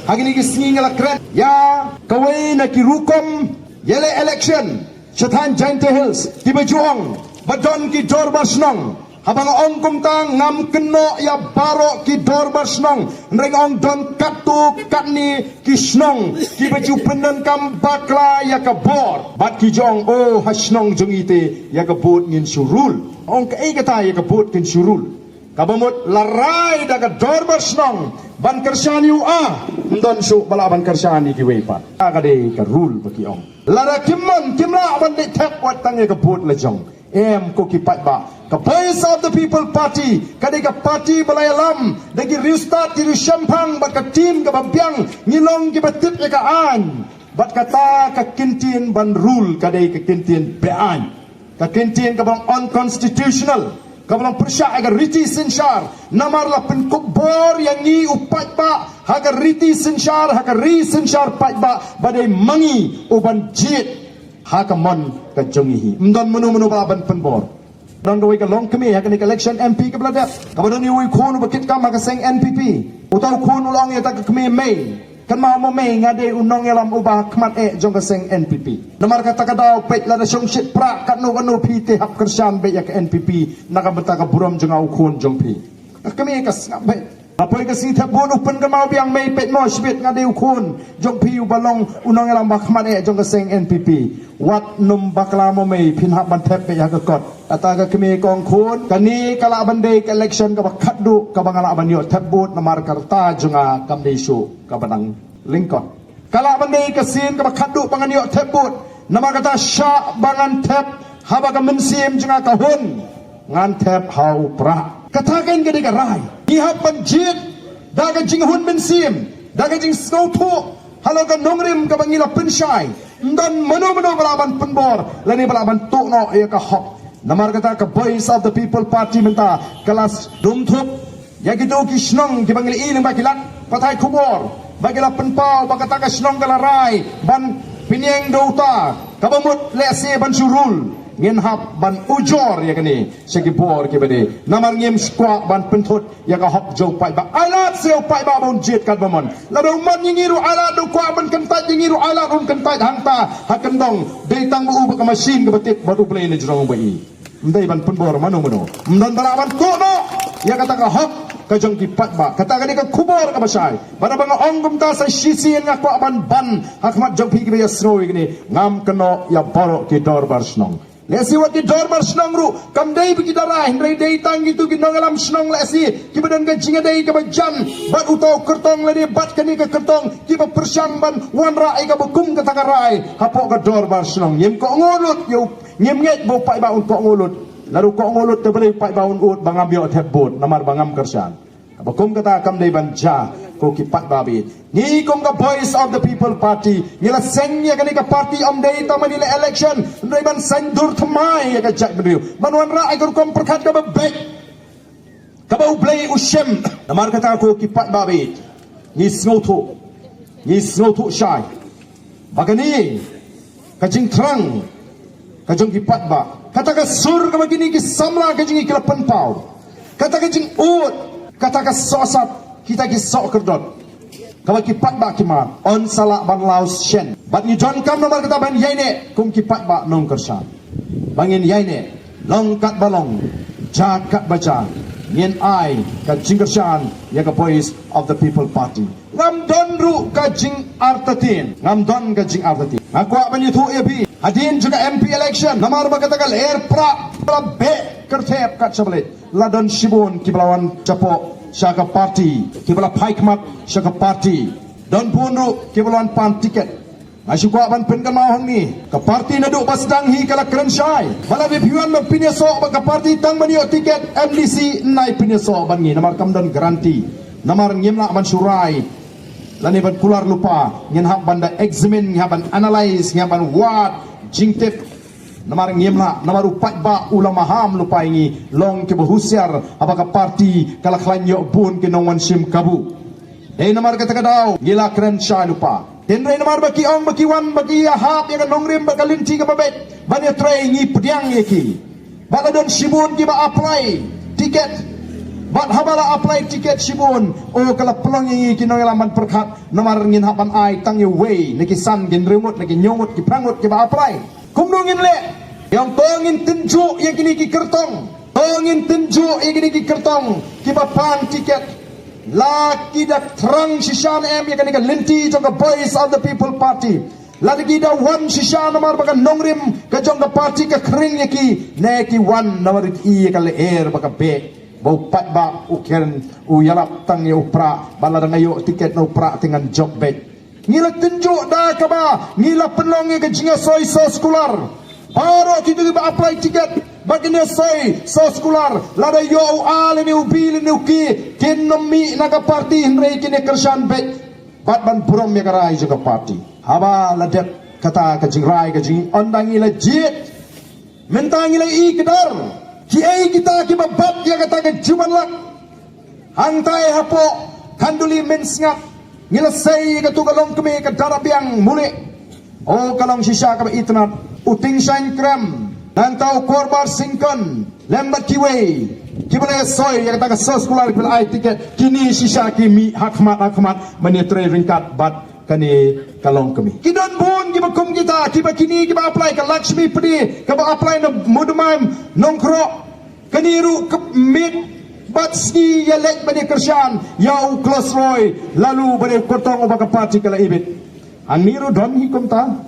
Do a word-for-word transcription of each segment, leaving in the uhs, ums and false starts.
Ha kine ki sngi nga la kren ïa kawei na ki rukom ïaleh election sha thaiñ Jaintia Hills, kiba ju ong ba don ki dorbar shnong. Haba nga ong kumta ngam kynnoh ïa baroh ki dorbar shnong, hynrei nga ong don katto katne ki shnong kiba ju pyndonkam bakla ïa ka bor. Bad ki ju ong, oh, ha shnong jong ngi te ïa ka vote ngin shu rule. Ong kaei kata ïa ka vote ngin shu rule? Kaba mut la rai da ka dorbar shnong ban kyrshan ïa u A, ym don shuh ba lah ban kyrshan ïa kiwei pat. Ka dei ka rule ba ki ong. Lada kim mon kim lah ban leit thep wat tang ïa ka vote la jong. Em ko ki paidbah, ka Voice of the People Party ka dei ka party ba la ïalam da ki riewstad ki riewshemphang bad ka team kaba biang. Ngi long kiba tip ïa ka aiñ. Bad kata ka kyntien ban rule ka dei ka kyntien be-aiñ. Ka kyntien kaba long unconstitutional, kaba long pyrshah ïa ka riti synshar. Namar la pynkup bor ïa ngi u paidbah ha ka riti synshar, ha ka ri synshar paidbah, ba dei ma ngi u ban jied ha ka mon ka jong ngi hi. Ym don mano mano ba lah ban pynbor. Don kawei ka longkmie ha kane ka election M P kaba la dep, kaba don ïa uwei u khun uba kit kam ha ka seng N P P. Uta u khun u la ong ïa uta ka kmie, mei, kynmaw mo mei, nga dei u nongïalam uba ha khmat eh jong ka seng N P P. Namar kata ka daw peit, lada shong shit prah katno katno, phi te hap kyrshan beit ïa ka N P P na ka bynta ka burom jong nga u khun jong phi. Ka kmie ka sngap beit. La poi ka sngi thep vote, u pynkynmaw biang, mei, peit mo shibit, nga dei u khun jong phi uba long u nongïalam ba ha khmat eh jong ka seng N P P. Wat nym bakla mo mei, phin hap ban thep beit ha ka kot. Kata ka kmie ka ong, khun, kane ka lah ban dei ka election kaba khatduh kaba nga lah ban ïoh thep vote, namar ka rta jong nga kam dei shuh kaba dang lyngkot. Ka lah ban dei ka sien kaba khatduh ba ngan ïoh thep vote. Namar kata shah ba ngan thep, haba ka mynsiem jong nga ka hun, ngan thep ha u Prah. Kata kein ka dei ka rai. Ngi hap ban jied da ka jinghun mynsiem, da ka jingsngewthuh halor ka nongrim kaba ngi la pynshai. Ym don mano mano ba lah ban pynbor lane ba lah ban tuh noh ïa ka hok. Namar kata ka Voice of the People Party mynta ka la dum thup ïa kito ki shnong kiba ngi la ïohi lyngba ki lad pathai khubor ba ki la pynpaw ba kata ka shnong ka la rai ban pynïeng da uta, kaba mut lehse ban shu rule. Ngin hap ban ujor ïa kane sha ki bor kiba dei. Namar ngim kwah ban pynthut ïa ka hok jong u paidbah. Ai lad sha u paidbah ba un jied katba mon. Lada u mon ïa ngi ruh ai lad, u kwah ban kyntait ïa ngi ruh ai lad, un kyntait hangta ha kyndong. Dei tang ba u ba ka machine kaba tip bad U Blei na jrong ba i. Ym dei ban pynbor mano mano. Ym don ba lah ban tuh noh ïa kata ka hok ka jong ki paidbah. Kata ka dei ka khubor kaba shai. Bad haba nga ong kumta sa shisien nga kwah ban ban ha khmat jong phi kiba ïa sngew ïa kane, ngam kynnoh ïa baroh ki dorbar shnong. Lehse wat ki dorbar shnong ruh kam dei ba ki da rai, hynrei dei tang kito ki nongïalam shnong lehse kiba don ka jingïadei kaba jan bad uta u kyrtong lane bad kane ka kyrtong, kiba pyrshang ban wanrah ïa kaba kum kata ka rai hapoh ka dorbar shnong. Ngim kohnguh lut ïa u, ngim ngeit ba u paidbah un kohnguh lut. Lada u kohnguh lut te balei u paidbah un ud ba ngam ïoh thep vote namar ba ngam kyrshan. Kaba kum kata kam dei ban jia, ko ki paidbah ba ïeit. Ngi kum ka Voice of the People Party ngi la seng ïa kane ka party ym dei tang ban ïaleh election, hynrei ban seng dur thymmai ïa ka jaitbynriew, ban wanrah ïa ka rukom pyrkhat kaba beit, kaba U Blei u shem. Namar kata ko ki paidbah ba ïeit, ngi sngewthuh, ngi sngewthuh shai ba kane ka jingthrang ka jong ki paidbah, kata ka sur kaba kine ki samla ka jong ngi ki la pynpaw, kata ka jingud, kata ka sohsat, kita ki sohkyrdot, kaba ki paidbah ki mad, yn sa lah ban law shen. Bad ngi donkam namar kata ban ïaineh kum ki paidbah nongkyrshan. Ba ngin ïaineh, long katba long, jia katba jia, ngin ai ka jingkyrshan ïa ka Voice of the People Party. Ngam don ruh ka jingartatien, ngam don ka jingartatien. Nga kwah ban ïathuh ïa phi, hadien jong ka M P election, namar ba kata ka lyer prah ka la beh kyrthep kat sha ba leit, la don shibun kiba la wan shapoh sha ka party, kiba la phai khmat sha ka party. Don bun ruh kiba la wan pan tiket. Nga shu kwah ban pynkynmaw hangne, ka party naduh ba sdang hi ka la kren shai ba lada phi wan ban pynïasoh bad ka party tang ban ïoh tiket M D C, nai pynïasoh bad ngi, namar kam don guarantee. Namar ngim lah ban shu rai lane ban kular lypa, ngin hap ban da examine, ngin hap ban analyse, ngin hap ban wad jingtip. Namar ngim lah, namar u paidbah u la maham lypa ïa ngi, long kiba husiar haba ka party ka la khlaiñ ïoh bun ki nongwan shim kabu. Dei namar kata ka daw ngi la kren shai lypa. Hynrei namar ba ki ong ba ki wan ba ki ïahap ïa ka nongrim bad ka lynti kaba beit ban ïatrei, ngi pdiang ïa ki. Ba la don shibun kiba apply tiket Bad haba la apply ticket shibun, o ka la pynlong ïa ngi ki nongïalam ban pyrkhat, namar ngin hap ban ai tang ïa uwei, na ki san, ki hynriew ngut, na ki hynñiew ngut, ki phra ngut kiba apply. Kumno ngin leh? Ïa to ngin tynjuh ïa kine ki kyrtong. To ngin tynjuh ïa kine ki kyrtong kiba pan ticket. La ki da thrang shisha ne em ïa kane ka lynti jong ka Voice of the People Party. Lada ki da wan shisha namar ba ka nongrim ka jong ka party ka khring ïa ki, ne ki wan namar ki ïa ka lyer ba ka beh, ba u paidbah u kren, u ïarap tang ïa u prah, ba lada nga ïoh ticket na u prah te ngan jop beit. Ngi la tynjuh da kaba ngi la pynlong ïa ka jingïasoi soskular. Baroh kito kiba apply ticket ba kin ïasoi soskular, lada ïoh u A lane u B lane u C, kin ym mih na ka party, hynrei kin ïa kyrshan beit bad ban burom ïa ka rai jong ka party. Haba la dep kata ka jingrai ka jingïohi, ynda ngi la jied, mynta ngi la ïohi kdar. Kiei kita kiba bat ïa kata ka jingwan lak? Hangtai hapoh Khanduli Mynsngat, ngi la sei ïa kato ka longkmie ka Darabiang Mule. O, ka long shisha kaba itynnad. U Tyngshaiñ Krem, nangta u Korbar Syngkon, lem bad kiwei kiba la ïasoi ïa kata ka soskular, kiba la ai ticket, kine shisha ki mih ha khmat ha khmat ban ïatrei ryngkat bad kane ka longkmie. Ki don bun kiba kum kita, kiba kine kiba apply, ka Lakshmi Pde kaba apply na Mawdynnai Nongkroh. Kane ruh ka miet bad sngi ïaleit ban ïakyrshan ïa u Klosroi Laloo, bad ïa u kyrtong uba ka party ka la ibit. Hangne ruh don hi kumta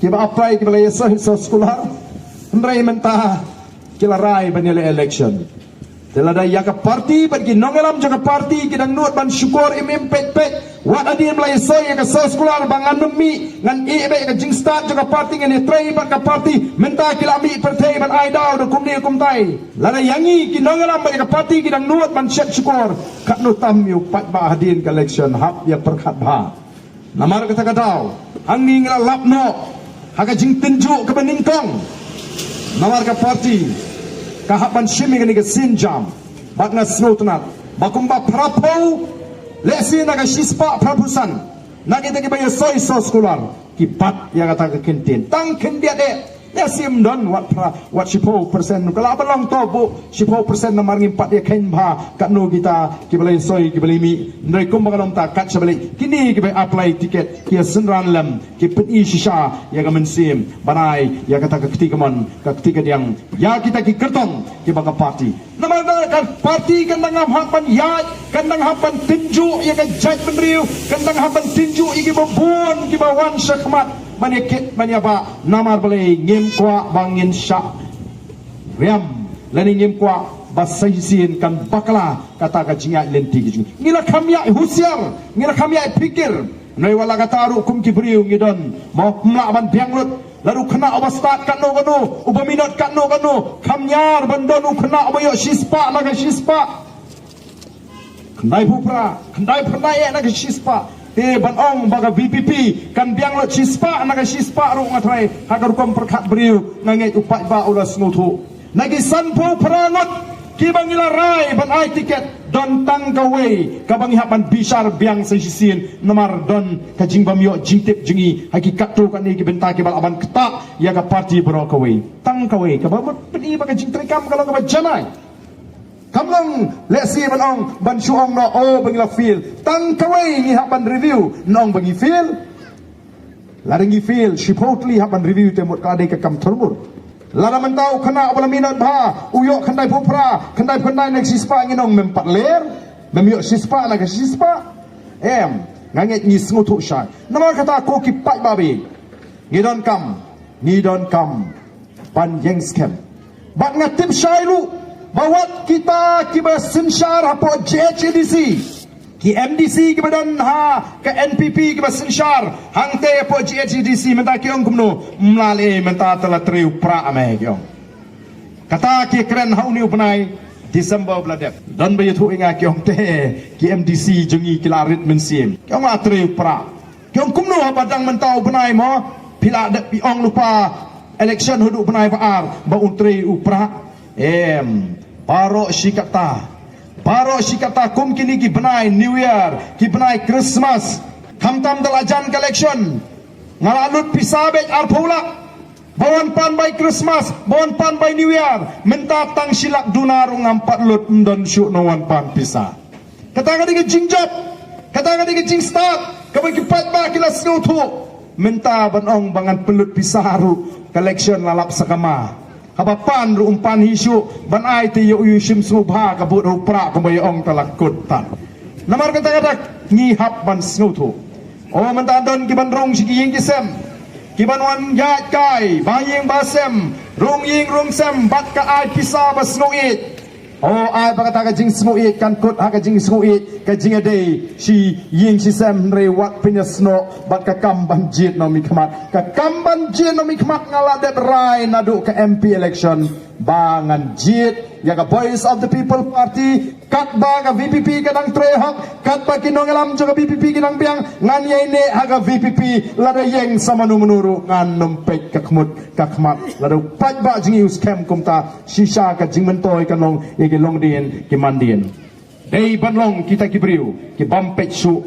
kiba apply, kiba la ïasoi soskular, hynrei mynta ki la rai ban ïaleh election. Te lada ïa ka party bad ki nongïalam jong ka party ki dang nud ban shukor im im peit peit, wat hadien ba la ïasoi ïa ka soskular ba ngan ym mih, ngan ïeh beit ïa ka jingstad jong ka party, ngan ïatrei bad ka party, mynta ki la mih pyrthei ban ai daw da kumne kumtai. Lada ïa ngi ki nongïalam bad ïa ka party ki dang nud ban shet shukor, katno tam ïa u paidbah hadien ka election? Hap ïa pyrkhat bha. Namar kata ka daw, hangne ngi la lap noh ha ka jingtynjuh kaba nyngkong. Namar ka party ka hap ban shim ïa kane ka sienjam. Bad nga sngewtynnat ba kumba phraphew, lehse na ka shispah phraphew san na kita kiba ïasoi soskular ki bat ïa kata ka kyntien. Tang khyndiat eh, ïa sim don wat phra, wat shiphew percent, ka lah ban long to buh shiphew percent namar ngim pat ïa kheiñ bha katno kita kiba la ïasoi, kiba la mih. Hynrei kumba ka long ta, kat shaba leit kine kiba apply ticket ki ïa synran lem, ki pyni shisha ïa ka mynsiem ban ai ïa kata ka kti kamon, ka kti kadiang ïa kita ki kyrtong kiba ka party. Namar ka party kan dang hap ban ïaid, kan dang hap ban tynjuh ïa ka jaitbynriew, kan dang hap ban tynjuh ïa kiba bun kiba wan shakhmat ban ïa kit ban ïa bah. Namar balei? Ngim kwah ba ngin shah riam, lane ngim kwah ba sa shisien kan bakla kata ka jingïaid lynti ka jong ngi. Ngi la kham ïaid husiar, ngi la kham ïaid phikir. Hynrei wat la kata ruh kum ki briew ngi don, mo, ym lah ban biang lut. Lada u khynnah uba stad katno katno, uba minot katno katno, kham ñiar ban don u khynnah uba ïoh shispah na ka shispah. Khyndaiphew phra, khyndaiphew khyndai eh na ka shispah. Te ban ong ba ka V P P kan biang lut shispah na ka shispah ruh nga tharai ha ka rukom pyrkhat briew, nga ngeit u paidbah u la sngewthuh. Na ki sanphew phra ngut kiba ngi la rai ban ai ticket, don tang kawei kaba ngi hap ban bishar biang sa shisien, namar don ka jingbym ïoh jingtip jong ngi ha ki katto katne ki bynta kiba lah ban ktah ïa ka party baroh kawei. Tang kawei kaba mut pyni ba ka jingtreikam ka long kaba janai. Kam long lehse ban ong, ban shu ong noh, oh, ba ngi la fail. Tang kawei ngi hap ban review, nong ba ngi fail. Lada ngi fail, shiphew tylli hap ban review te mut ka dei ka kam thurmur. Lada mynta u khynnah uba la minot bha u ïoh khyndaiphew phra, khyndaiphew khyndai na ka shispah, ngin ong mem pat ler, mem ïoh shispah na ka shispah. Em, nga ngeit ngi sngewthuh shai. Namar kata ko ki paidbah, ngi donkam, ngi donkam ban ïeng skhem. Bad nga tip shai ruh ba wat kita kiba synshar hapoh J H A D C, ki M D C kiba don ha ka N P P kiba synshar hangtei hapoh J H A D C, mynta ki ong kumno? Ym lah lei, mynta te la trei u prah me, ki ong. Kata ki kren ha une u bnai December ba la dep. Don ba ïathuh ïa nga, ki ong te ki M D C jong ngi ki la rit mynsiem, ki ong la trei u prah. Ki ong kumno haba dang mynta u bnai mo, phi la dep ong lypa election haduh bnai ba ar ba un trei u prah? Em, baroh shi katta, baroh shi katta kum kine ki bnai New Year, ki bnai Christmas, khamtam da la jan ka election, nga la lut pisa beit arphew lak. Ba wan pan bai Christmas, ba wan pan bai New Year, mynta tang shi lak duna ruh ngam pat lut, ym don shuh nongwan pan pisa. Kata ka dei ka jingjop, kata ka dei ka jingstad kaba ki paidbah ki la sngewthuh. Mynta ban ong ba ngan pynlut pisa ruh, ka election la lap sakama. Haba pan ruh ym pan hi shuh, ban ai te ïoh u shim sngewbha ka bud u prah kumba ïa ong ta la kut tan. Namar kata kata ngi hap ban sngewthuh. O mynta don ki ban rung shi ki ïing ki sem, ki ban wan ïaid kai ba ïing ba sem, rung ïing rung sem bad ka ai pisa ba sngewieit. O ai ba kata ka jingsngewieit kan kut ha ka jingsngewieit ka jingïadei shi ïing shi sem, hynrei wat pynïasnoh bad ka kam ban jied na u mihkhmat. Ka kam ban jied na u mihkhmat nga la dep rai naduh ka M P election ba ngan jied ïa ka Voice of the People Party, katba ka V P P ka dang trei hok, katba ki nongïalam jong ka V P P ki dang biang, ngan ïai neh ha ka V P P, lada ïeng sa mano mano ruh ngan nym peit ka khmut ka khmat. Lada u paidbah jong ngi u skhem kumta, shisha ka jingmyntoi kan long ïa ki longdien ki mandien. Dei ban long kita ki briew ki bym peit shuh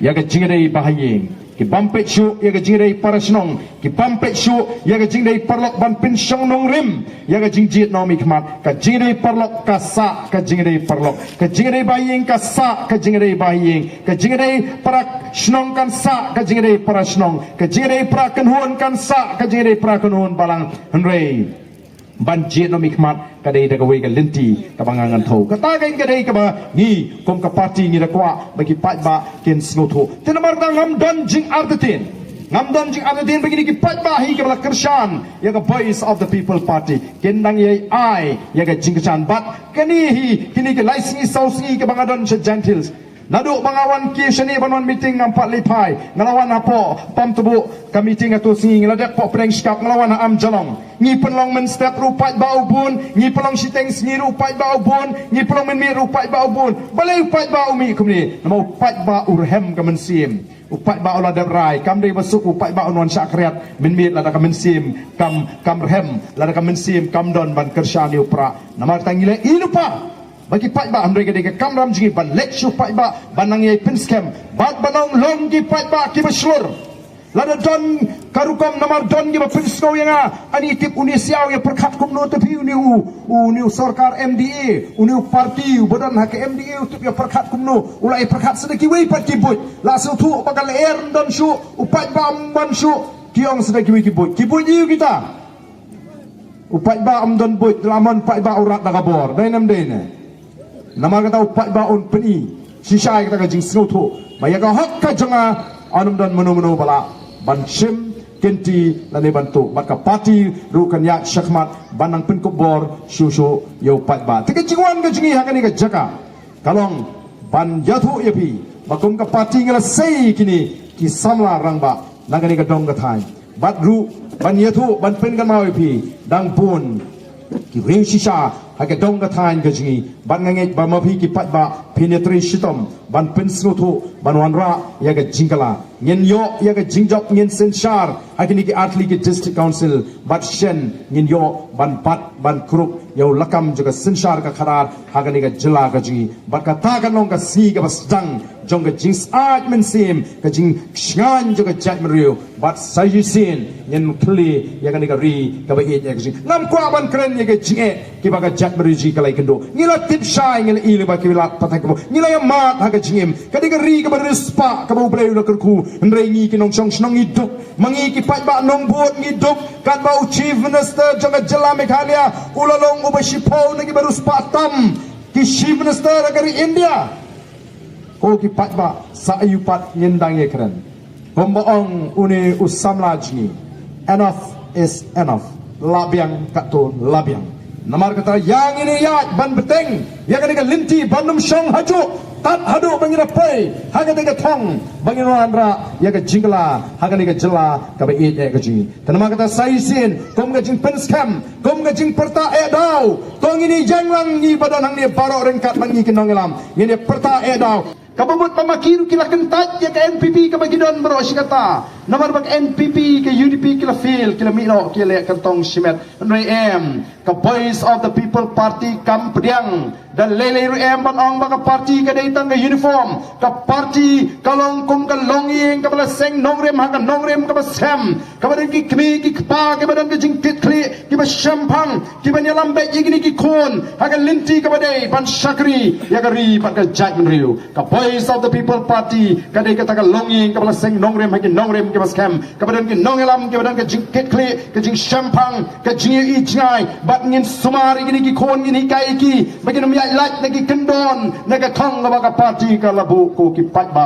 ïa ka jingïadei ba ha ïing, ki bym peit shuh ïa ka jingïadei para shnong, ki bym peit shuh ïa ka jingïadei paralok ban pynshong nongrim ïa ka jingjied na u mihkhmat. Ka jingïadei paralok ka sah ka jingïadei paralok, ka jingïadei ba ha ïing ka sah ka jingïadei ba ha ïing, ka jingïadei para shnong kan sah ka jingïadei para shnong, ka jingïadei para kynhun kan sah ka jingïadei para kynhun balang. Hynrei ban jied na u mihkhmat ka dei da kawei ka lynti kaba nga ngan thew. Kata ka dei kaba ngi kum ka party ngi da kwah ba ki paidbah kin sngewthuh. Te namar kata ngam don jingartatien, ngam don jingartatien ba kine ki paidbah hi kiba la kyrshan ïa ka Voice of the People Party kin dang ïai ai ïa ka jingkyrshan. Bad kane hi, kine ki lai sngi saw sngi kaba nga don sha Jaintia Hills, naduh ba nga wan kiew shane ban wan meeting ngam pat leit phai. Nga la wan hapoh Pamptbuh ka meeting hato sngi, nga la dep poh pdeng shkap, nga la wan ha Amjolong. Ngi pynlong mynstep ruh paidbah u bun, ngi pynlong shiteng sngi ruh paidbah u bun, ngi pynlong mynmiet ruh paidbah u bun. Balei u paidbah u mih kumne? Namar u paidbah u rhem ka mynsiem. U paidbah u la dep rai, kam dei ba suk u paidbah un wan shah khriat mynmiet lada ka mynsiem kam, kam rhem, lada ka mynsiem kam don ban kyrshan ïa u prah. Namar kata ngi la ïohi lypa ba ki paidbah, hynrei ka dei ka kamram jong ngi ban leit sha u paidbah ban nang ïai pynskhem bad ban ong long ki paidbah kiba shlur. Lada don ka rukom, namar don kiba pynsngew ïa nga, ani tip une siaw ïa pyrkhat kumno, te phi une u, une u sorkar M D A, une u party uba don ha ka M D A u tip ïa pyrkhat kumno, u la ïa pyrkhat sa da kiwei pat ki buit. La sngewthuh ba ka lyer ym don shuh, u paidbah ym wan shuh, ki ong sa da kiwei ki buit. Ki buit aïu kita? U paidbah ym don buit, la mon paidbah u rat da ka bor. Dei ne ym dei ne? Namar kata u paidbah un pyni shisha ïa kata ka jingsngewthuh ba ïa ka hok ka jong nga, un ym don mano mano ba lah ban shim kynti lane ban tuh. Bad ka party ruh kan ïaid shakhmat ban nang pynkup bor shuh shuh ïa u paidbah. Te ka jingwan ka jong ngi ha kane ka jaka ka long ban ïathuh ïa phi ba kum ka party ngi la sei kine ki samla rangbah na kane ka dong ka thaiñ. Bad ruh ban ïathuh, ban pynkynmaw ïa phi, dang bun ki riew shisha ha ka dong ka thaiñ ka jong ngi. Bad nga ngeit ba ma phi ki paidbah phin ïatrei shitom ban pynsngewthuh, ban wanrah ïa ka jingkylla. Ngin ïoh ïa ka jingjop, ngin synshar ha kine ki artylli ki district council, bad shen ngin ïoh ban bat ban kurup ïa u lakam jong ka synshar ka khadar ha kane ka jylla ka jong ngi. Bad kata kan long ka sngi kaba sdang jong ka jingsyaid mynsiem, ka jingshngaiñ jong ka jaitbynriew. Bad sa shisien ngin khlieh ïa kane ka ri kaba ïeit ïa ka jing. Ngam kwah ban kren ïa ka jingeh kiba ka jaitbynriew jong ngi ka la ïakynduh. Ngi la tip shai, ngi la ïohi lypa kiba la pathai kaba ngi la ïa mad ha ka jingim. Ka dei ka ri kaba riewspah kaba U Blei u la kyrkhu. Hynrei ngi ki nongshong shnong ngi duk. Ma ngi ki paidbah nongbud ngi duk. Katba u Chief Minister jong ka jylla Meghalaya u la long uba shiphew na kiba riewspah tam ki Chief Minister ha ka ri India. Ko ki paidbah, sa aïu pat ngin dang ïakren? Kumba ong une u samla jong ngi, enough is enough. La biang katto la biang. Namar kata ïa ngin ïaid ban bteng ïa kane ka lynti ban ym shong hajuh, tad haduh ba ngin ïa poi ha kane ka thong ba ngin wanrah ïa ka jingkylla ha kane ka jylla kaba ïeit ïa ka jong ngi. Te namar kata sa shisien, kum ka jingpynskhem, kum ka jingpyrta eh daw, to ngin ïeng lang ngi ba don hangne baroh ryngkat bad ngi ki nongïalam, ngin ïa pyrta eh daw. Kaba mut ba ma ki ruh ki la kyntait ïa ka N P P kaba ki don baroh shi katta. Namar ba ka N P P, ka U D P ki la fail, ki la mih noh, ki la leh kyrtong shimet. Hynrei em, ka Voice of the People Party kam pdiang Da lei lei ruh em ban ong ba ka party ka dei tang ka uniform. Ka party ka long kum ka longïing kaba la seng nongrim ha ka nongrim kaba skhem, kaba don ki kmie ki kpa kiba don ka jingkitkhlieh, kiba shemphang, kiba ïalam beit ïa kine ki khun ha ka lynti kaba dei ban shakri ïa ka ri bad ka jaitbynriew. Ka Voice of the People Party ka dei kata ka longïing kaba la seng nongrim ha ki nongrim kiba skhem, kaba don ki nongïalam, kaba don ka jingkitkhlieh, ka jingshemphang, ka jingïohi jngai. Bad ngin sumar ïa kine ki khun, ngin hikai ïa ki ba kin ym ïaid lait na ki kyndon, na ka thong kaba ka party ka la buh ko ki paidbah.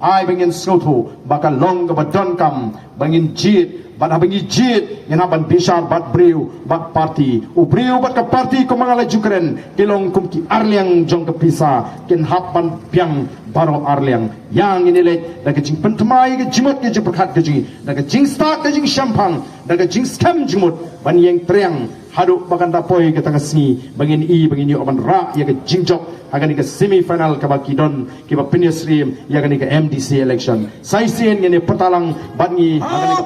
Ai ba ngin sngewthuh ba ka long kaba donkam ba ngin jied, bad haba ngi jied ngin hap ban bishar bad briew bad party. U briew bad ka party, kumba nga la ju kren, ki long kum ki arliang jong ka pisa, kin hap ban biang baroh arliang. Ïa ngin ïaleit da ka jingpynthymmai ka jingmut ka jingpyrkhat ka jong ngi, da ka jingstad ka jingshemphang, da ka jingskhem jingmut, ban ïeng triang haduh ba kan da poi kata ka sngi ba ngin i ba ngin ïoh ban rah ïa ka jingjop ha kane ka semi final kaba ki don kiba pynïasyriem ïa kane ka M D C election. Sa shisien ngin ïa pyrta lang bad ngi ha kane ka